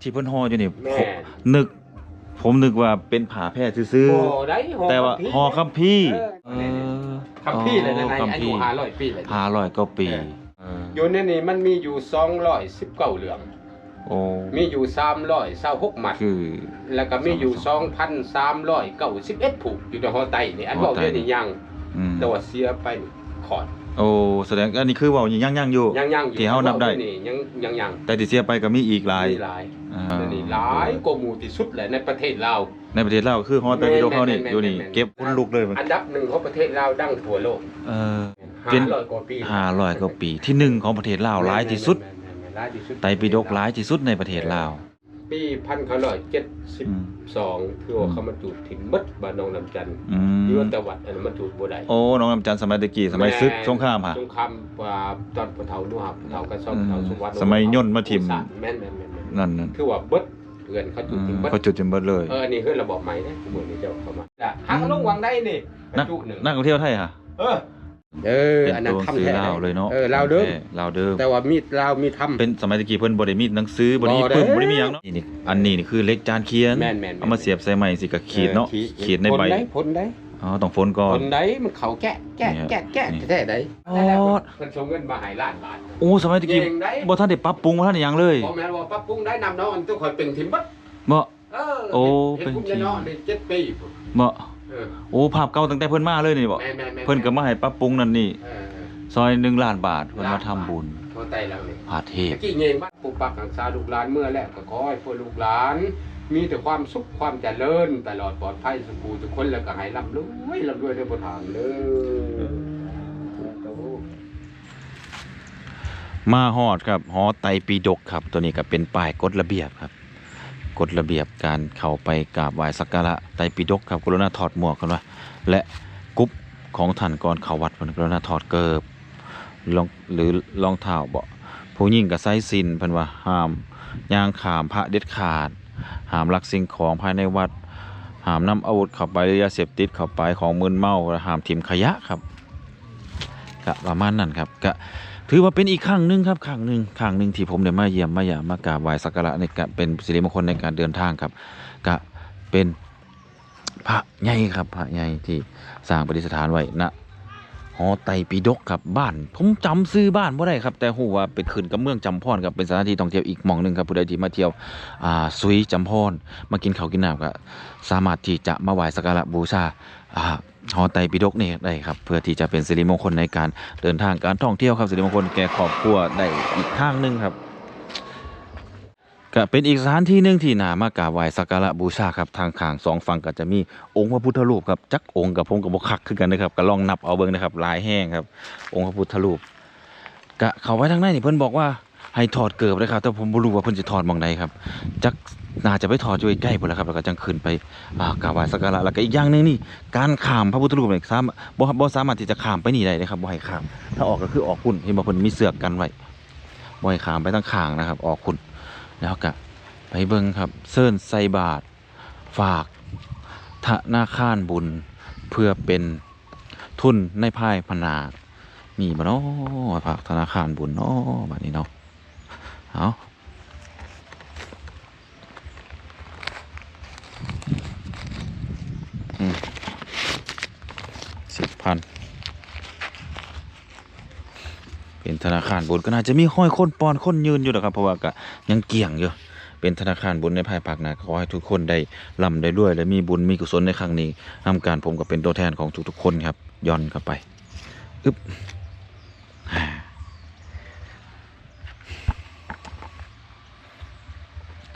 ທີ່ເພິ່ນຫໍ່ຢູ່ນີ້ ແມ່ນ ນຶກ ຜົມນຶກວ່າເປັນຜ້າແພຊື່ໆ ບໍ່ໄດ້ ຫໍ່ ແຕ່ວ່າ ຄຳພີ ຫໍ່ຄຳພີ ເອີ ເອີ ຄຳພີແຫຼະ ອໍ ໃນ ຄຳພີ ອາຍຸຫ້າຮ້ອຍປີແລ້ວ ຫ້າຮ້ອຍກວ່າປີ ເອີ ເອີ ຢູ່ໃນນີ້ມັນມີຢູ່ສອງຮ້ອຍສິບເກົ້າເລື່ອງ ໂອ້ ມີຢູ່ສາມຮ້ອຍຊາວຫົກມັດ ຄື ແລ້ວກໍມີຢູ່ສອງພັນສາມຮ້ອຍເກົ້າສິບເອັດຜູກ ຢູ່ໃນຫໍ່ໄຕ້ນີ້ ອັນເວົ້າຢູ່ນີ້ຍັງ ອືມ ແຕ່ວ່າເສຍໄປນີ້ຂອດ ໂອ້ ສະແດງອັນນີ້ຄືເວົ້າຍັງ ຍັງຢູ່ ຍັງໆຢູ່ ທີ່ເຮົານັບໄດ້ນີ້ ຍັງ ຍັງໆ ແຕ່ທີ່ເສຍໄປກໍມີອີກຫຼາຍ ມີຫຼາຍ ອ່າ ອັນນີ້ຫຼາຍກວ່າໝູ່ທີ່ສຸດແຫຼະໃນປະເທດລາວ ໃນປະເທດລາວຄືຫໍ່ໄຕ້ປີດົກເຮົານີ້ ແມ່ນໆໆໆ ຢູ່ນີ້ ເກັບ ຂົນລຸກເລີຍ ອັນດັບໜຶ່ງຂອງປະເທດລາວ ດັງທົ່ວໂລກ ເອີ ເປັນ ຫ້າຮ້ອຍກວ່າປີ ຫ້າຮ້ອຍກວ່າປີ ທີໜຶ່ງຂອງປະເທດລາວ ແມ່ນໆໆໆ ຫຼາຍທີ່ສຸດ ແມ່ນໆໆໆ ຫຼາຍທີ່ສຸດ ໄຕ້ປີດົກຫຼາຍທີ່ສຸດໃນປະເທດລາວ ເອີ ປີພັນເກົ້າຮ້ອຍເຈັດສິບສອງ ອືມ ຖືວ່າເຂົາມາຈູດຖິ້ມໝົດ ບ້ານໜອງນ້ຳຈັນ ອືມ ຢູ່ແຕ່ວັດ ອັນນັ້ນມັນຈູດບໍ່ໄດ້ ໂອ້ ໜອງນ້ຳຈັນສະໄໝແຕ່ກີ້ ສະໄໝ ແມ່ນ ສຶກສົງຄາມຫະ ສົງຄາມ ວ່າຕອນພໍ່ເຖົ້າໜູຮັບ ພໍ່ເຖົ້າກະຊອບ ອືມ ພໍ່ເຖົ້າສຸວັນ ສະໄໝຍົນມາຖິ້ມ ແມ່ນໆໆໆ ນັ້ນໆ ຖືວ່າເບິດ ເຮືອນເຂົາຈູດຖິ້ມເບິດ ອືມ ເຂົາຈູດຖິ້ມເບິດເລີຍ ເອີ ອັນນີ້ເຮືອນລະບອບໃໝ່ເດ້ ມື້ນີ້ເຈົ້າເຂົ້າມາ ແລ້ວຫາກ ອືມ ລົງວັງໄດນີ້ ນັກ ນັກທ່ອງທ່ຽວໄທຫະ ເອີ ເອີ ອັນນັ້ນຄຳແທ້ ເອີ ລາວເດີມ ແທ້ລາວເດີມ ແຕ່ວ່າມີດລາວມີດທຳ ເປັນສະໄໝແຕ່ກີ້ເພິ່ນບໍ່ໄດ້ມີໜັງສື ບໍ່ໄດ້ມີປຶ້ມ ບໍ່ໄດ້ມີຫຍັງເນາະ ນີ້ ອັນນີ້ນີ້ຄືເຫຼັກຈານຂຽນ ແມ່ນໆໆ ເອົາມາສຽບໃສ່ໄມ້ຊິກະຂີດເນາະ ເອີ ຂີດ ຂີດໃນໃບ ຜົນໄດ້ ຜົນໄດ້ ອໍ ຕ້ອງຝົນກ່ອນ ຜົນໄດ້ ມັນເຂົ້າແກະ ແກະ ແກະ ແກະ ແທ້ໃດ ອໍ ເພິ່ນສົ່ງເງິນມາໃຫ້ລ້ານບາດ ໂອ້ ສະໄໝແຕ່ກີ້ບໍ່ທັນໄດ້ປັບປຸງ ບໍ່ທັນໄດ້ຫຍັງເລີຍ ບໍ່ແມ່ນວ່າປັບປຸງໄດ້ ນ້ຳໜອງອັນໂຕຂ້ອຍເປັນຖິ້ມເບິດ ບໍ່ ເອີ ໂອ້ ເປັນ ເປັນເຈັດປີພຸ້ນ ບໍ່ ເອີ ໂອ້ ພາບເກົ່າຕັ້ງແຕ່ເພິ່ນມາເລີຍນີ້ບໍ່ ແມ່ນໆໆ ເພິ່ນກໍມາໃຫ້ປັບປຸງນັ້ນນີ້ ເອີ ຊ່ອຍໜຶ່ງລ້ານບາດ ເພິ່ນມາທຳບຸນ ພໍໄຕຫຼັງນີ້ ພະເທບ ຕະກີ້ເງງບ້ານ ປົກປັກຮັກສາລູກຫຼານເມືອແລ້ວ ກໍຂໍໃຫ້ພວກລູກຫຼານມີແຕ່ຄວາມສຸກຄວາມຈະເລີນ ຕະຫຼອດປອດໄພ ສູ່ຜູ້ທຸກຄົນ ແລ້ວກໍໃຫ້ລ່ຳລວຍ ລ່ຳລວຍເດີພໍ່ທ່ານເດີ ມາຮອດຄັບ ຫໍໄຕປີດົກຄັບ ໂຕນີ້ກໍເປັນປ້າຍກົດລະບຽບຄັບ ກົດລະບຽບການເຂົ້າໄປກາບໄຫວ້ສັກກາລະໄຕປີດົກຄັບ ກະລຸນາຖອດໝວກເພິ່ນວ່າ ແລະ ກຸບຂອງທ່ານກ່ອນເຂົ້າວັດ ເພິ່ນກະລຸນາຖອດເກີບ ລອງ ຫຼື ລອງເທົ້າເບາະ ຜູ້ຍິງກະໃສ່ສິ້ນ ເພິ່ນວ່າຫ້າມຍ່າງຂ້າມພະເດັດຂາດ ຫ້າມລັກສິ່ງຂອງພາຍໃນວັດ ຫ້າມນຳອາວຸດເຂົ້າໄປ ຫຼື ຢາເສບຕິດເຂົ້າໄປ ຂອງມຶນເມົາ ແລະ ຫ້າມຖິ້ມຂະຫຍະຄັບ. ກະປະມານນັ້ນຄັບ ກະຖືວ່າເປັນອີກຄັ້ງໜຶ່ງຄັບ ຄັ້ງໜຶ່ງ ຄັ້ງໜຶ່ງທີ່ຜົມໄດ້ມາຢ້ຽມມາຢາມ ມາກາບໄຫວ້ສັກກາລະ ນີ້ກະເປັນສິລິມົງຄົນໃນການເດີນທາງຄັບ ກະເປັນພະໃຫຍ່ຄັບ ພະໃຫຍ່ທີ່ສ້າງປະດິດສະຖານໄວ້ນະ ຫໍໄຕປີດົກຄັບ ບ້ານ ຜົມຈຳຊື່ບ້ານບໍ່ໄດ້ຄັບ ແຕ່ຮູ້ວ່າເປັນຂຶ້ນກັບເມືອງຈຳພອນຄັບ ເປັນສະຖານທີ່ທ່ອງທ່ຽວອີກໝ່ອງໜຶ່ງຄັບ ຜູ້ໃດທີ່ມາທ່ຽວ ອ່າ ສຸຍຈຳພອນ ມາກິນເຂົ້າກິນນ້ຳ ກະສາມາດທີ່ຈະມາໄຫວ້ສັກກາລະບູຊາ ອ່າ ຫໍໄຕປີດົກນີ້ໄດ້ຄັບ ເພື່ອທີ່ຈະເປັນສິລິມົງຄົນໃນການເດີນທາງການທ່ອງທ່ຽວຄັບ ສິລິມົງຄົນແກ່ຄອບຄົວໄດ້ອີກທາງໜຶ່ງຄັບ ກະເປັນອີກສະຖານທີ່ໜຶ່ງທີ່ໜ້າມາກາບໄຫວ້ສັກກາລະບູຊາຄັບ ທາງຂ້າງສອງຝັ່ງກະຈະມີອົງພະພຸດທະຮູບຄັບ ຈັກອົງກະ ຜົມກະບໍ່ຄັກຄືກັນເດີຄັບ ກະລອງນັບເອົາເບິ່ງເດີຄັບ ຫຼາຍແຮງຄັບ ອົງພະພຸດທະຮູບ ກະເຂົ້າໄປທາງໃນນີ້ເພິ່ນບອກວ່າ ໃຫ້ຖອດເກີບເດີຄັບ ແຕ່ຜົມບໍ່ຮູ້ວ່າເພິ່ນຊິຖອດໝ່ອງໃດຄັບ ຈັກໜ້າຈະໄປຖອດຢູ່ໃກ້ໆພຸ້ນລະຄັບ ແລ້ວກໍຈັ່ງຂຶ້ນໄປ ອ່າ ກາບໄຫວ້ສັກກາລະ ແລ້ວກໍອີກຢ່າງໜຶ່ງນີ້ ການຂ້າມພະພຸດທະຮູບນີ້ ສາມາດ ບໍ່ ບໍ່ສາມາດທີ່ຈະຂ້າມໄປນີ້ໄດ້ເດ້ຄັບ ບໍ່ໃຫ້ຂ້າມ ຖ້າອອກກໍຄືອອກພຸ້ນ ເຫັນບໍ່ ເພິ່ນມີເຊືອກກັນໄວ້ ບໍ່ໃຫ້ຂ້າມໄປທາງຂ້າງນະຄັບ ອອກພຸ້ນ ແລ້ວກໍໄປເບິ່ງຄັບ ເຊີນໃສ່ບາດ ຝາກທະນາຄານບຸນ ເພື່ອເປັນ ທຶນໃນພາຍພະໜ້າ ມີບໍ່ນໍ ພາກທະນາຄານບຸນນໍ ບາດນີ້ນໍ ເອົາ ອືມ ສິບພັນ ເປັນທະນາຄານບຸນ ກໍໜ້າຈະມີຮ້ອຍຄົນປ່ອນຄົນຢືນຢູ່ດອກຄັບ ເພາະວ່າກະຍັງກ້ຽງຢູ່ ເປັນທະນາຄານບຸນໃນພາຍພາກໜ້າ ກໍຂໍໃຫ້ທຸກຄົນໄດ້ລ່ຳໄດ້ລວຍ ແລະ ມີບຸນມີກຸສົນໃນຄັ້ງນີ້ນຳກັນ ຜົມກໍເປັນຕົວແທນຂອງທຸກໆຄົນຄັບ ຢ່ອນເຂົ້າໄປ ອຶບ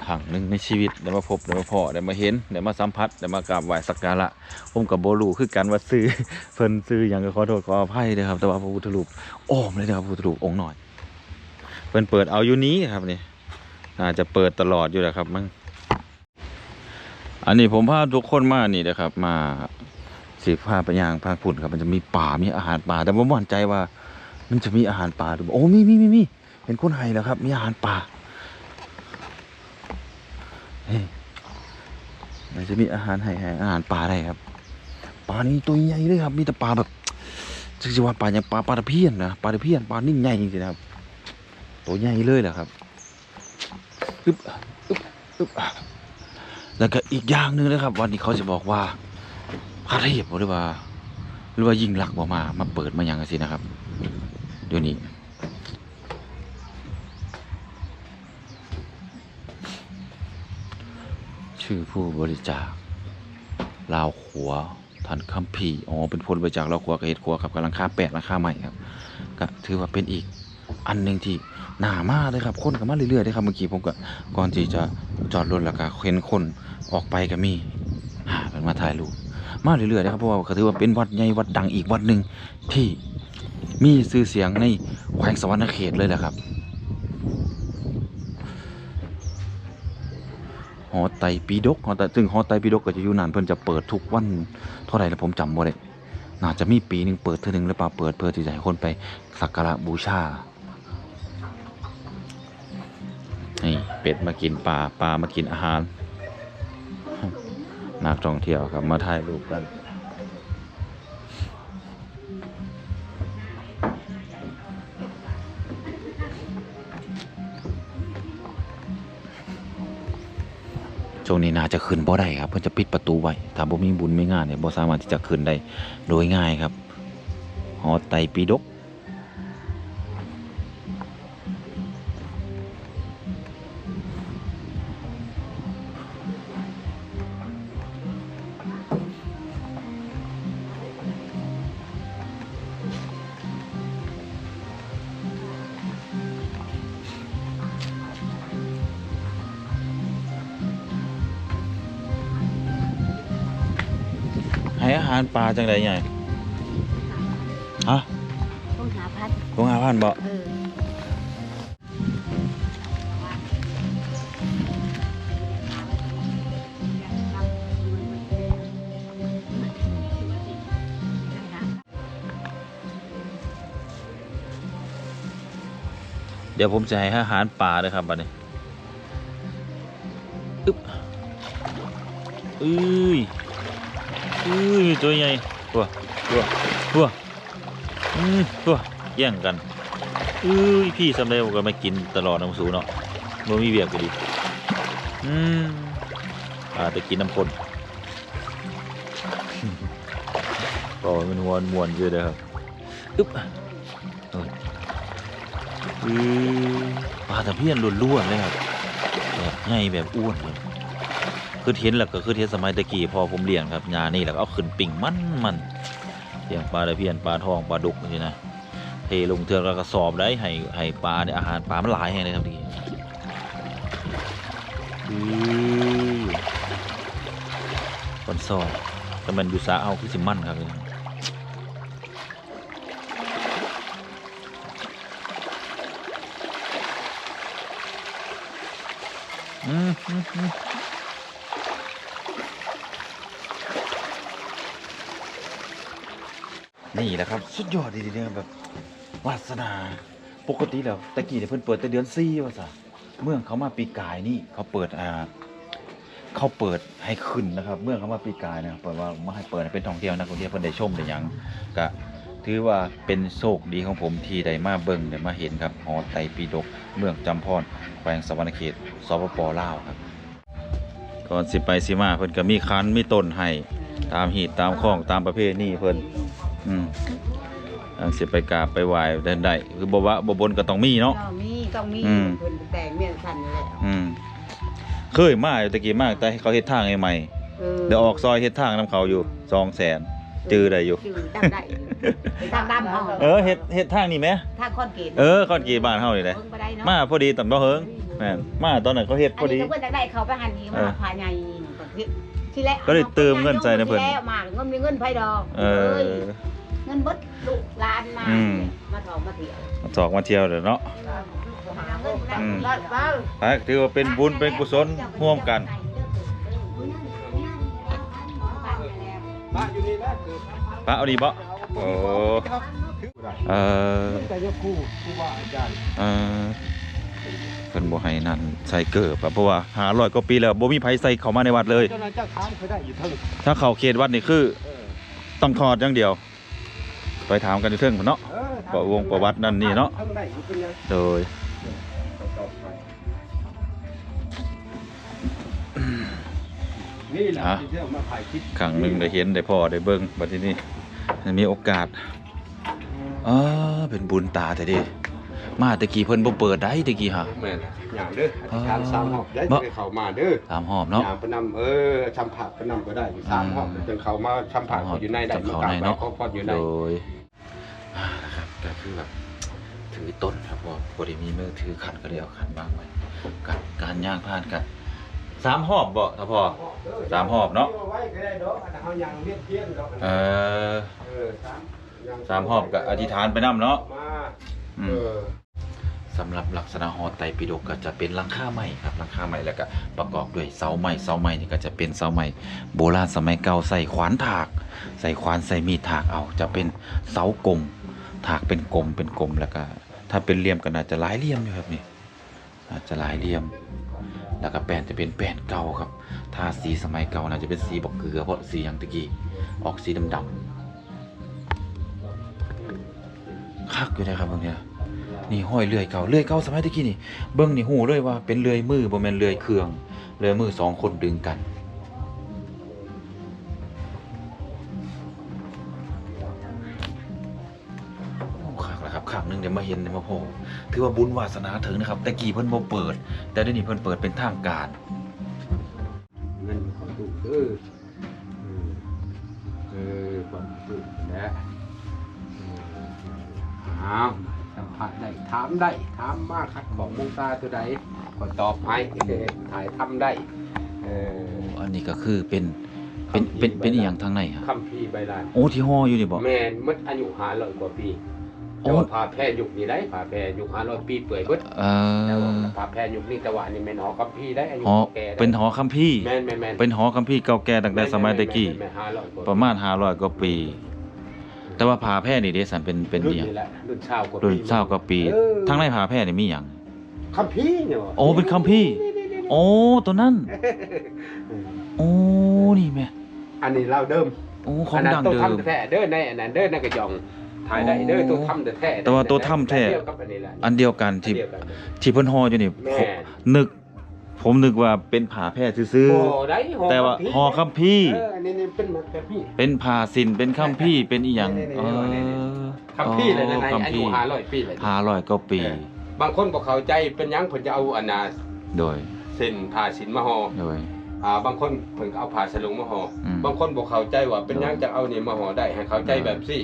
ຄັ້ງໜຶ່ງໃນຊີວິດໄດ້ມາພົບ ໄດ້ມາພໍ້ ໄດ້ມາເຫັນ ໄດ້ມາສຳຜັດ ໄດ້ມາກາບໄຫວ້ສັກກາລະ ຜົມກໍບໍ່ຮູ້ຄືກັນວ່າຊື່ເພິ່ນຊື່ຫຍັງ ກໍຂໍໂທດຂໍອະໄພເດີຄັບ ແຕ່ວ່າພະພຸດທະຮູບອ້ອມເລີຍເດີຄັບ ພະພຸດທະຮູບອົງນ້ອຍ ເພິ່ນເປີດເອົາຢູ່ນີ້ຄັບນີ້ ໜ້າຈະເປີດຕະຫຼອດຢູ່ແຫຼະຄັບມັງ ອັນນີ້ຜົມພາທຸກຄົນມານີ້ເດີຄັບ ມາ ຊິພາໄປຍ່າງທາງພຸ້ນຄັບ ມັນຈະມີປ່າ ມີອາຫານປ່າ ແຕ່ບໍ່ໝັ້ນໃຈວ່າມັນຈະມີອາຫານປ່າຫຼືບໍ່ ໂອ້ ມີ ມີ ມີ ມີ ເຫັນຄົນໃຫ້ແລ້ວຄັບ ມີອາຫານປ່າ ເອີ ມັນຈະມີອາຫານໃຫ້ ໃຫ້ອາຫານປ່າໄດ້ຄັບ ປານີ້ໂຕໃຫຍ່ເລີຍຄັບ ມີແຕ່ປາແບບ ຈັກຊິວ່າປາຫຍັງ ປາ ປາຕະພຽນນະ ປາຕະພຽນ ປານິນໃຫຍ່ຈັ່ງຊີ້ນະຄັບ ໂຕໃຫຍ່ເລີຍແຫຼະຄັບ ອຶບ ອຶບ ແລ້ວກໍອີກຢ່າງໜຶ່ງເດີຄັບ ວັນນີ້ເຂົາຊິບອກວ່າພະເທບບໍ ຫຼືວ່າ ຫຼືວ່າຍິ່ງລັກບໍ ມາ ມາເປີດມາຫຍັງຈັ່ງຊີ້ນະຄັບ ດຽວນີ້ ຊື່ຜູ້ບໍລິຈາກ ລາວຂົວ ທ່ານຄຳພີ ອໍ ເປັນຜົນມາຈາກລາວຂົວ ກໍເຮັດຂົວຄັບ ກຳລັງຄາແປະ ຫຼັງຄາໃໝ່ຄັບ ກະຖືວ່າເປັນອີກອັນໜຶ່ງທີ່ໜ້າມາເດີຄັບ ຄົນກໍມາເລື້ອຍໆເດີຄັບ ເມື່ອກີ້ຜົມກໍ ກ່ອນທີ່ຈະຈອດລົດ ແລ້ວກໍເຫັນຄົນອອກໄປກໍມີ ຫາກັນມາຖ່າຍຮູບ ມາເລື້ອຍໆເດີຄັບ ເພາະວ່າກໍຖືວ່າເປັນວັດໃຫຍ່ວັດດັງອີກວັດໜຶ່ງ ທີ່ມີຊື່ສຽງໃນແຂວງສະຫວັນນະເຂດເລີຍແຫຼະຄັບ ຫໍໄຕປີດົກ ຫໍໄຕ ຊຶ່ງຫໍໄຕປີດົກກໍຈະຢູ່ນັ້ນ ເພິ່ນຈະເປີດທຸກວັນ ເທົ່າໃດລະ ຜົມຈຳບໍ່ໄດ້ ໜ້າຈະມີປີໜຶ່ງເປີດເທື່ອໜຶ່ງຫຼືເປົ່າ ເປີດເພື່ອທີ່ຈະໃຫ້ຄົນໄປສັກກາລະບູຊາ ນີ້ເປັດມາກິນປາ ປາມາກິນອາຫານ ນັກທ່ອງທ່ຽວກໍມາຖ່າຍຮູບກັນ. ຊ່ວງນີ້ໜ້າຈະຂຶ້ນບໍ່ໄດ້ຄັບ ເພິ່ນຈະປິດປະຕູໄວ້ ຖ້າບໍ່ມີບຸນມີງານນີ້ບໍ່ສາມາດທີ່ຈະຂຶ້ນໄດ້ໂດຍງ່າຍຄັບ ຫໍໄຕປີດົກ. ໃຫ້ອາຫານປາຈັ່ງໃດໃຫຍ່? ຮະ? ຖົງຫ້າພັນ ຖົງຫ້າພັນບໍ? ເອີ. ດຽວຜົມຈະໃຫ້ອາຫານປາເດີຄັບບັດນີ້ ອຶບ ເອີຍ ເອີຍ ຕົວໃຫຍ່ ຕົວ ຕົວ ຕົວ ອືມ ຕົວ ແຍ່ງກັນ ເອີຍ ພີ້ສ່ຳໃດກໍມາກິນຕະຫຼອດນຳສູເນາະ ບໍ່ມີວຽກກໍດີ ອືມ ປາໄປກິນນຳຄົນ ກໍມັນມ່ວນໆ ຊື່ເດີ ອຶບ ເອີ ອື ປາຕະພຽນລ້ວນໆ ເລີຍຄັບ ແບບໃຫຍ່ແບບອ້ວນເລີຍ ຄືເຫັນແລ້ວກໍຄືເຫັນສະໄໝແຕ່ກີ້ພໍ່ຜົມລ້ຽງຄັບ ຍານີ້ແລ້ວກໍເອົາຂຶ້ນປີ້ງມັນໆ ລ້ຽງປາຕະພຽນ ປາທອງ ປາດຸກຈັ່ງຊີ້ນະ ເທລົງເທື່ອລະກະສອບໄດ໋ ໃຫ້ ໃຫ້ປານີ້ ອາຫານປາມັນຫຼາຍແຮງເລີຍຄັບ ອື ອື ຄົນຊອຍ ຖ້າແມ່ນຢູ່ສະເຮົາຄືຊິມັນຄັກເລີຍ. ອືມ ອືມ ອືມ ນີ້ແຫຼະຄັບ ສຸດຍອດອີ່ຫຼີເດ້ ແບບວາສະໜາ ປົກກະຕິແລ້ວ ແຕ່ກີ້ນີ້ເພິ່ນເປີດແຕ່ເດືອນສີ່ວ່າຊະ ເມືອງເຂົາມາປີກາຍນີ້ ເຂົາເປີດ ອ່າ ເຂົາເປີດໃຫ້ຂຶ້ນນະຄັບ ເມືອງເຂົາມາປີກາຍນະ ເປີດວ່າມາໃຫ້ເປີດໃຫ້ເປັນທ່ອງທ່ຽວ ນັກທ່ອງທ່ຽວເພິ່ນໄດ້ຊົມໄດ້ຫຍັງ ກະຖືວ່າເປັນໂຊກດີຂອງຜົມທີ່ໄດ້ມາເບິ່ງ ໄດ້ມາເຫັນຄັບ ຫໍໄຕປີດົກ ເມືອງຈຳພອນ ແຂວງສະຫວັນນະເຂດ ສປປ ລາວ ຄັບ. ກ່ອນຊິໄປຊິມາ ເພິ່ນກະມີຂັນມີຕົ້ນໃຫ້ ຕາມຮີດຕາມຄອງ ຕາມປະເພນີເພິ່ນ ອືມ ຈັ່ງຊິໄປກາບໄປໄຫວ້ໄດ້ ຄືບໍ່ວະບໍ່ບົນກໍຕ້ອງມີເນາະ ຕ້ອງມີ ຕ້ອງມີ ອືມ ເພິ່ນແຕ່ງແນວຊັ້ນແຫຼະ ອືມ ເຄີຍມາຢູ່ ແຕ່ກີ້ມາແຕ່ເຂົາເຮັດທາງໃໝ່ໆ ເອີ ໄດ້ອອກຊອຍເຮັດທາງນຳເຂົາຢູ່ ສອງແສນ ຈື່ໄດ້ຢູ່ ຈື່ ຈຳໄດ້ຢູ່ ໄປທາງດຳເຮົາ ເອີ ເຮັດ ເຮັດທາງນີ້ແໝ ທາງຄອນກຣີດ ເອີ ຄອນກຣີດບ້ານເຮົານີ້ແຫຼະ ເບິ່ງບໍ່ໄດ້ເນາະ ມາພໍດີຕອນບໍ່ເຫິງ ແມ່ນ ມາຕອນນັ້ນເຂົາເຮັດພໍດີ ອັນນີ້ກໍເພິ່ນຢາກໄດ້ເຂົາໄປຫັ້ນນີ້ ເອີ ມາຜ້າໃຫຍ່ ກໍ ທີ່ແລກ ກໍໄດ້ເຕີມເງິນໃສ່ນຳເພິ່ນ ທີ່ແລກມາເງິນມີເງິນໃຜດອກ ເອີ ເອີຍ ເງິນເບິດລູກຫຼານມາ ອືມ ມາທ່ອງມາທ່ຽວ ມາທ່ອງມາທ່ຽວເດີເນາະ ເອີ ອືມ ໄປ ຖືວ່າເປັນບຸນເປັນກຸສົນຮ່ວມກັນ ປະຢູ່ນີ້ແຫຼະ ປະເອົານີ້ບໍ? ໂອ້ ເອີ ມັນກໍຍັງຄູ ຄູບາອາຈານ ເອີ ເພິ່ນບໍ່ໃຫ້ນັ້ນໃສ່ເກີບ ເພາະວ່າຫ້າຮ້ອຍກວ່າປີແລ້ວ ບໍ່ມີໃຜໃສ່ເຂົ້າມາໃນວັດເລີຍ ເຈົ້ານາຍເຈົ້າຖາມເຂົາໄດ້ຢູ່ເທິງ ຖ້າເຂົ້າເຂດວັດນີ້ຄື ເອີ ຕ້ອງຖອດຢ່າງດຽວ ໄປຖາມກັນຢູ່ເທິງພຸ້ນເນາະ ເອີ ປະວົງປະຫວັດນັ້ນນີ້ເນາະ ເທິງໄດ້ ບໍ່ເປັນຫຍັງ ໂດຍ ເອີ ໄປຕໍ່ໄປ. ນີ້ແຫຼະ ອ່ະ ທີ່ເຈົ້າມາຖ່າຍຄລິບ ຄັ້ງໜຶ່ງໄດ້ເຫັນໄດ້ພໍ້ໄດ້ເບິ່ງ ບັດທີນີ້ມີໂອກາດ ອ່າ ເປັນບຸນຕາແທ້ເດ. ມາແຕ່ກີ້ເພິ່ນບໍ່ເປີດໃດ ແຕ່ກີ້ຫາ ແມ່ນລະ ຍ່າງເດີ ອະທິຖານ ອ່າ ສາມຮອບໄດ້ ບໍ່ ຈຶ່ງໄດ້ເຂົ້າມາເດີ ສາມຮອບເນາະ ຍ່າງໄປນຳ ເອີ ສຳພາດໄປນຳກໍໄດ້ ອືມ ສາມຮອບຈຶ່ງເຂົ້າມາສຳພາດ ສາມຮອບ ຢູ່ໃນໄດ້ ມາກາບໄຫວ້ຂໍພອນຢູ່ໃນ ໂດຍ ອ່າ ນະຄັບ ກໍຄືແບບຖືຕົ້ນຄັບ ເພາະບໍ່ໄດ້ມີມືຖືຂັນ ກໍເລີຍເອົາຂັນວາງໄວ້ ການ ການຍ່າງຜ່ານກໍສາມຮອບບໍ່ ຖ້າພໍ ສາມຮອບເນາະ ເອີ ສາມຮອບກໍອະທິຖານໄປນຳເນາະ ອືມ ເອີ ສຳລັບລັກສະນະຫໍໄຕປິດົກກໍຈະເປັນຫຼັງຄາໄມ້ຄັບ ຫຼັງຄາໄມ້ ແລ້ວກໍປະກອບດ້ວຍເສົາໄມ້ ເສົາໄມ້ນີ້ກໍຈະເປັນເສົາໄມ້ໂບລານສະໄໝເກົ່າ ໃຊ້ຂວານຖາກ ໃຊ້ຂວານໃຊ້ມີດຖາກເອົາ ຈະເປັນເສົາກົມ ຖາກເປັນກົມ ເປັນກົມ ແລ້ວກໍຖ້າເປັນຫຼ່ຽມກໍໜ້າຈະຫຼາຍຫຼ່ຽມຢູ່ຄັບນີ້ ອາດຈະຫຼາຍຫຼ່ຽມ ແລ້ວກໍແປ້ນຈະເປັນແປ້ນເກົ່າຄັບ ທາສີສະໄໝເກົ່າ ໜ້າຈະເປັນສີບັກເກືອ ເພາະສີຫຍັງແຕ່ກີ້ ອອກສີດຳໆ ຄັກຢູ່ເດ້ຄັບເບິ່ງນີ້ ນີ້ຮອຍເລື່ອຍເກົ່າ ເລື່ອຍເກົ່າສະໄໝແຕ່ກີ້ນີ້ ເບິ່ງນີ້ຮູ້ເລີຍວ່າເປັນເລື່ອຍມື ບໍ່ແມ່ນເລື່ອຍເຄື່ອງ ເລື່ອຍມືສອງຄົນດຶງກັນ. ໂອ້ ຄັກແລ້ວຄັບ ຄັ້ງໜຶ່ງໄດ້ມາເຫັນໄດ້ມາພໍ້ ຖືວ່າບຸນວາສະໜາເຖິງນະຄັບ ແຕ່ກີ້ເພິ່ນບໍ່ເປີດ ແຕ່ດຽວນີ້ເພິ່ນເປີດເປັນທາງການ ເງິນເຂົ້າຕູ້ເດີ ເອີ ເອີ ຄວາມຮູ້ແຫຼະ ເອີ ອ້າວ ສຳພາດໄດ້ ຖາມໄດ້ ຖາມມາ ຂັດຂ້ອງມຸງຕາຕົວໃດ ຂ້ອຍຕອບໃຫ້ ຖ່າຍທຳໄດ້ ເອີ ອັນນີ້ກໍຄືເປັນ ເປັນ ເປັນ ເປັນອີ່ຫຍັງທາງໃນຫະ? ຄຳພີໃບລານ ໂອ້ ທີ່ຫໍ່ຢູ່ນີ້ບໍ? ແມ່ນ ໝົດອາຍຸຫ້າຮ້ອຍກວ່າປີ ໂອ້ ແຕ່ວ່າຜ້າແພຍຸກນີ້ໄດ໋ ຜ້າແພຍຸກຫ້າຮ້ອຍປີເປື່ອຍເບິດ ເອີ ແຕ່ວ່າຜ້າແພຍຸກນີ້ ແຕ່ວ່າອັນນີ້ແມ່ນຫໍຄຳພີໄດ໋ ອາຍຸ ຫໍ ເກົ່າແກ່ໄດ໋ ເປັນຫໍຄຳພີ ແມ່ນໆໆ ເປັນຫໍຄຳພີເກົ່າແກ່ຕັ້ງແຕ່ສະໄໝແຕ່ກີ້ ແມ່ນໆໆ ປະມານຫ້າຮ້ອຍກວ່າປີ ແຕ່ວ່າຜ້າແພນີ້ເດ ສັນເປັນ ເປັນອີ່ຫຍັງ? ລຸ້ນນີ້ແຫຼະ ລຸ້ນຊາວກວ່າປີ ລຸ້ນຊາວກວ່າປີ ເອີ ທາງໃນຜ້າແພນີ້ມີຫຍັງ? ຄຳພີນີ້ຫວາ? ໂອ້ ເປັນຄຳພີ ນີ້ໆໆໆ ໂອ້ ໂຕນັ້ນ ເອີ ໂອ້ ນີ້ແມະ ອັນນີ້ລາວເດີມ ໂອ້ ຂອງ ອັນນັ້ນ ດັງເດີມ ໂຕທຳແທ້ເດີ ໃນອັນນັ້ນເດີ ໃນກະຢອງ ຖ່າຍໄດ້ເດີ ໂອ້ ໂຕທຳແທ້ໆ ແຕ່ວ່າໂຕທຳແທ້ ອັນດຽວກັນ ອັນດຽວກັນທີ່ ອັນດຽວກັນ ທີ່ເພິ່ນຫໍ່ຢູ່ນີ້ ແມ່ນ ນຶກ ຜົມນຶກວ່າເປັນຜ້າແພຊື່ໆ ບໍ່ໄດ້ ແຕ່ວ່າຫໍຄຳພີ ເອີ ນີ້ໆ ເປັນ ເປັນຜ້າສິ້ນ ເປັນຄຳພີ ເປັນອີ່ຫຍັງ ນີ້ໆໆ ເອີ ນີ້ໆ ຄຳພີແຫຼະ ໂອ້ ໃນ ໃນ ຄຳພີ ອາຍຸຫ້າຮ້ອຍປີແຫຼະ ຫ້າຮ້ອຍກວ່າປີ ເອີ ບາງຄົນບໍ່ເຂົ້າໃຈເປັນຫຍັງເພິ່ນຈະເອົາອັນນ່າ ໂດຍ ເສັ້ນຜ້າສິ້ນມາຫໍ່ ໂດຍ ອ່າ ບາງຄົນເພິ່ນກໍເອົາຜ້າສະໂຫຼງມາຫໍ່ ອືມ ບາງຄົນບໍ່ເຂົ້າໃຈວ່າເປັນຫຍັງ ໂດຍ ຈະເອົານີ້ມາຫໍ່ໄດ້ ໃຫ້ເຂົ້າໃຈ ໂດຍ ແບບຊີ້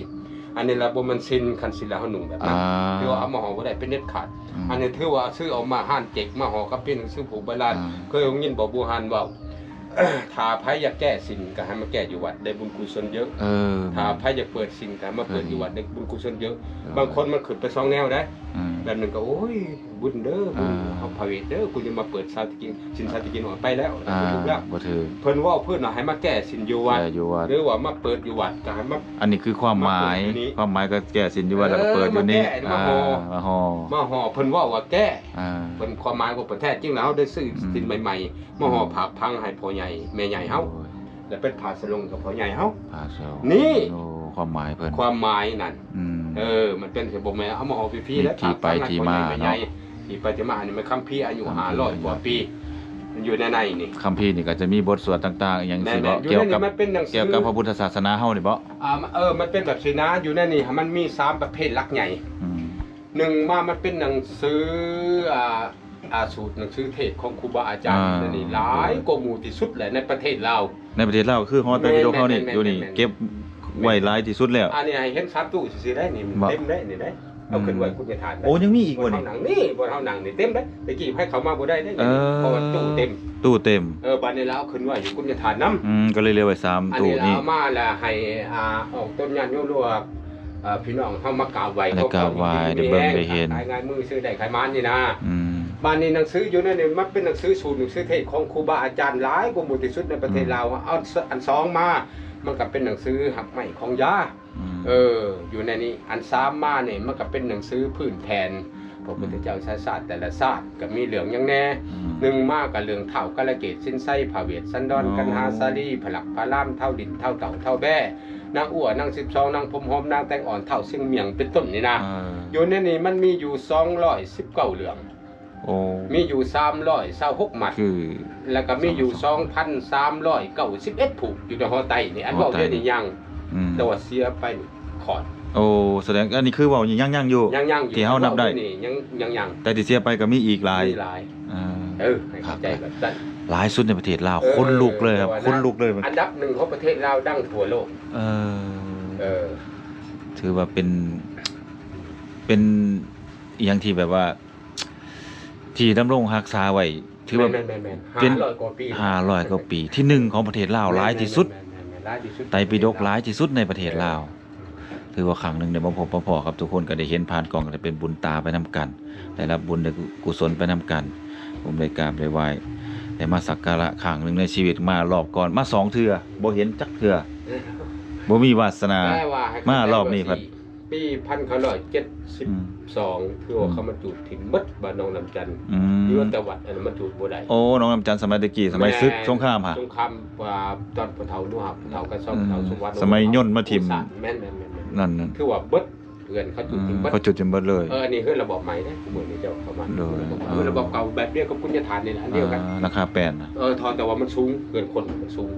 ອັນນີ້ລະບໍ່ແມ່ນສິ້ນ ຄັນສິ້ນລະເຮົານຸ່ງແບບນັ້ນ ອ່າ ຖືວ່າເອົາມາຫໍ່ບໍ່ໄດ້ເປັນເດັດຂາດ ອືມ ອັນນີ້ຖືວ່າຊື້ເອົາມາຮ້ານເຈັກມາຫໍ່ກັບເປັນໜັງສືຜູກໃບລານ ເອີ ເຄີຍໄດ້ຍິນບໍ່ ບູຮານເວົ້າ ຖ້າໃຜຢາກແກ້ສິ້ນກໍໃຫ້ມາແກ້ຢູ່ວັດ ໄດ້ບຸນກຸສົນເຍີະ ເອີ ຖ້າໃຜຢາກເປີດສິ້ນກໍໃຫ້ມາເປີດຢູ່ວັດ ເອີ ໄດ້ບຸນກຸສົນເຍີະ ເອີ ບາງຄົນມັນຂຶ້ນໄປສອງແນວໄດ໋ ອືມ ແບບໜຶ່ງກໍ ໂອ້ຍ ບຸນເດີ ບຸນ ອ່າ ເຮົາພະເວດເດີ ກູຈະມາເປີດຊາວຕະກິນ ສິ້ນຊາວຕະກິນອອກໄປແລ້ວ ອ່າ ບໍ່ຖືກແລ້ວ ບໍ່ຖືກ ເພິ່ນເວົ້າເພິ່ນວ່າໃຫ້ມາແກ້ສິ້ນຢູ່ວັດ ແກ້ຢູ່ວັດ ຫຼືວ່າມາເປີດຢູ່ວັດ ກໍໃຫ້ມາ ອັນນີ້ຄືຄວາມໝາຍ ມາເປີດຢູ່ນີ້ ຄວາມໝາຍກໍແກ້ສິ້ນຢູ່ວັດ ເອີ ແລ້ວກໍເປີດຢູ່ນີ້ ມາແກ້ ມາຫໍ່ ອ່າ ມາຫໍ່ ມາຫໍ່ ເພິ່ນເວົ້າວ່າແກ້ ອ່າ ເພິ່ນຄວາມໝາຍຂອງເພິ່ນແທ້ຈິງແລ້ວ ເຮົາໄດ້ຊື້ ອືມ ສິ້ນໃໝ່ໆ ມາຫໍ່ ອືມ ຜ້າພັງໃຫ້ພໍ່ໃຫຍ່ແມ່ໃຫຍ່ເຮົາ ໂດຍ ແລະເປັນຜ້າສະໂຫຼງກັບພໍ່ໃຫຍ່ເຮົາ ຜ້າສະໂຫຼງ ນີ້ ໂອ້ ຄວາມໝາຍເພິ່ນ ຄວາມໝາຍນັ້ນ ອືມ ເອີ ມັນເປັນ ບໍ່ແມ່ນເອົາມາຫໍ່ຟຣີໆ ແລ້ວ ທີ່ໄປທີ່ມາເນາະ ທີ່ໄປທີ່ມາ ອັນນີ້ມັນຄຳພີອາຍຸຫ້າຮ້ອຍກວ່າປີ ມັນຢູ່ໃນໃນນີ້ ຄຳພີນີ້ກໍຈະມີບົດສວດຕ່າງໆ ອີ່ຫຍັງຊີ້ເນາະ ແມ່ນໆ ກ່ຽວກັບ ມັນເປັນໜັງສື ກ່ຽວກັບພະພຸດທະສາສະໜາເຮົານີ້ບໍ? ອ່າ ເອີ ມັນເປັນແບບຊີ້ນະ ຢູ່ໃນນີ້ມັນມີສາມປະເພດຫຼັກໃຫຍ່ ອືມ ໜຶ່ງມາມັນເປັນໜັງສື ອ່າ ອ່າ ສູດໜັງສືເທດຂອງຄູບາອາຈານ ອ່າ ຢູ່ໃນນີ້ຫຼາຍ ໂດຍ ກວ່າໝູ່ທີ່ສຸດແຫຼະໃນປະເທດລາວ ໃນປະເທດລາວ ຄືຫໍໄຕປິດົກເຮົານີ້ ແມ່ນໆໆ ຢູ່ນີ້ ແມ່ນໆ ເກັບໄວ້ຫຼາຍທີ່ສຸດແລ້ວ ອັນນີ້ໃຫ້ເຫັນສາມຕູ້ຊື່ໆໄດ໋ ນີ້ມັນ ບໍ່ ເຕັມເດ້ນີ້ເດ້ ເຮົາຂຶ້ນໄວ້ຄຸນຍາຖານ ໂອ້ ຍັງມີອີກບໍ່ນີ້? ບ່ອນເຮົານັ່ງນີ້ ບ່ອນເຮົານັ່ງນີ້ເຕັມເດ້ ແຕ່ກີ້ໃຜເຂົ້າມາບໍ່ໄດ້ເດ້ ເອີ ເພາະວ່າຕູ້ເຕັມ ຕູ້ເຕັມ ເອີ ບາດນີ້ລະເອົາຂຶ້ນໄວ້ຢູ່ຄຸນຍາຖານນຳ ອືມ ກໍເລີຍເຫຼືອໄວ້ສາມຕູ້ນີ້ ອັນນີ້ລະເອົາມາລະໃຫ້ ອ່າ ອອກຕົນຍາດໂຍມ ຫຼືວ່າ ເອີ ພີ່ນ້ອງເຮົາມາກາບໄຫວ້ ໄດ້ກາບໄຫວ້ ໄດ້ເບິ່ງໄດ້ເຫັນ ຂາຍງ່າຍມືຊື້ໄດ້ຂາຍໝານນີ້ນາ ອືມ ບາດນີ້ໜັງສືຢູ່ໃນນີ້ ມັນເປັນໜັງສືສູດໜັງສືເທດຂອງຄູບາອາຈານຫຼາຍກວ່າໝູ່ທີ່ສຸດໃນປະເທດລາວ ອືມ ເອົາ ອັນສອງມາ ມັນກໍເປັນໜັງສືຮາກໄມ້ຂອງຢາ ອືມ ເອີ ຢູ່ໃນນີ້ ອັນສາມມານີ້ ມັນກໍເປັນໜັງສືພື້ນແຜນ ພະພຸດທະເຈົ້າຊາຊາດແຕ່ລະຊາດ ກໍມີເລື່ອງຫຍັງແດ່ ອືມ ໜຶ່ງມາກໍເລື່ອງທ້າວກາລະເກດ ສິນໄຊ ພະເວດ ສັນດອນ ອໍ ກັນຫາສາລີ ພະລັກ ພະລາມ ທ້າວລິ້ນ ທ້າວເຕົ່າ ທ້າວແບ້ ນາງອົວ ນາງສິບສອງ ນາງຜົມຫອມ ນາງແຕງອ່ອນ ທ້າວຊຽງໝ້ຽງ ເປັນຕົ້ນນີ້ນະ ເອີ ຢູ່ໃນນີ້ມັນມີຢູ່ສອງຮ້ອຍສິບເກົ້າເລື່ອງ ໂອ້ ໂອ້ ມີຢູ່ສາມຮ້ອຍຊາວຫົກມັດ ຄື ແລ້ວກໍມີຢູ່ສອງພັນສາມຮ້ອຍເກົ້າສິບເອັດຜູກ ຢູ່ໃນຫໍໄຕນີ້ ອັນເວົ້າດຽວນີ້ຍັງ ອືມ ແຕ່ວ່າເສຍໄປຂອດ. ໂອ້ ສະແດງອັນນີ້ຄືເວົ້າຍັງຍັງຢູ່ ຍັງໆຢູ່ ທີ່ເຮົານັບໄດ້ນີ້ ຍັງຍັງໆ ແຕ່ທີ່ເສຍໄປກໍມີອີກຫຼາຍ ມີຫຼາຍ ອ່າ ເອີ ໃຫ້ເຂົ້າໃຈແບບນັ້ນ ຫຼາຍສຸດໃນປະເທດລາວ ເອີ ຂົນລຸກເລີຍຄັບ ແຕ່ວ່າ ຂົນລຸກເລີຍ ອັນດັບໜຶ່ງຂອງປະເທດລາວ ດັງທົ່ວໂລກ ເອີ ເອີ ຖືວ່າເປັນ ເປັນອີ່ຫຍັງທີ່ແບບວ່າ ທີ່ດຳລົງຮັກສາໄວ້ ຖືວ່າ ແມ່ນໆໆໆ ເປັນ ຫ້າຮ້ອຍກວ່າປີ ຫ້າຮ້ອຍກວ່າປີ ທີໜຶ່ງຂອງປະເທດລາວ ແມ່ນໆໆໆ ຫຼາຍທີ່ສຸດ ແມ່ນໆໆໆ ຫຼາຍທີ່ສຸດ ໄຕປິດົກຫຼາຍທີ່ສຸດໃນປະເທດລາວ ເອີ ຖືວ່າຄັ້ງໜຶ່ງໄດ້ມາພົບມາພໍ້ກັບທຸກຄົນ ກໍໄດ້ເຫັນຜ່ານກ້ອງ ກໍໄດ້ເປັນບຸນຕາໄປນຳກັນ ໄດ້ຮັບບຸນໄດ້ກຸສົນໄປນຳກັນ ຜົມໄດ້ກາບໄດ້ໄຫວ້ ໄດ້ມາສັກກາລະຄັ້ງໜຶ່ງໃນຊີວິດ ມາລອບກ່ອນ ມາສອງເທື່ອ ບໍ່ເຫັນຈັກເທື່ອ ບໍ່ມີວາສະໜາ ມາລອບນີ້ພັດ ປີພັນເກົ້າຮ້ອຍເຈັດສິບສອງ ອືມ ຖືວ່າເຂົາມາຈູດຖິ້ມໝົດ ບ້ານໜອງນ້ຳຈັນ ອືມ ຢູ່ແຕ່ວັດອັນນັ້ນມັນຈູດບໍ່ໄດ້ ໂອ້ ໜອງນ້ຳຈັນສະໄໝແຕ່ກີ້ ສະໄໝ ແມ່ນ ສຶກສົງຄາມຫະ ສົງຄາມ ວ່າຕອນພໍ່ເຖົ້າໜູຮັບ ພໍ່ເຖົ້າກະຊອບ ອືມ ພໍ່ເຖົ້າສົມວັນ ສະໄໝຍົນມາຖິ້ມ ແມ່ນໆໆໆ ນັ້ນໆ ຖືວ່າເບິດ ເຮືອນເຂົາຈູດຖິ້ມເບິດ ເອີ ເຂົາຈູດຖິ້ມເບິດເລີຍ ເອີ ອັນນີ້ເຮືອນລະບອບໃໝ່ເດ້ ມື້ນີ້ເຈົ້າເຂົ້າມາ ໂດຍ ເຮືອນລະບອບໃໝ່ ເອີ ເຮືອນລະບອບເກົ່າແບບດຽວກັບປຸນຍະຖານນີ້ແຫຼະ ອັນດຽວກັນ ອ່າ ຫຼັງຄາແປ້ນນະ ເອີ ເທົ່າແຕ່ວ່າມັນສູງ ເຮືອນຄົນມັນສູງ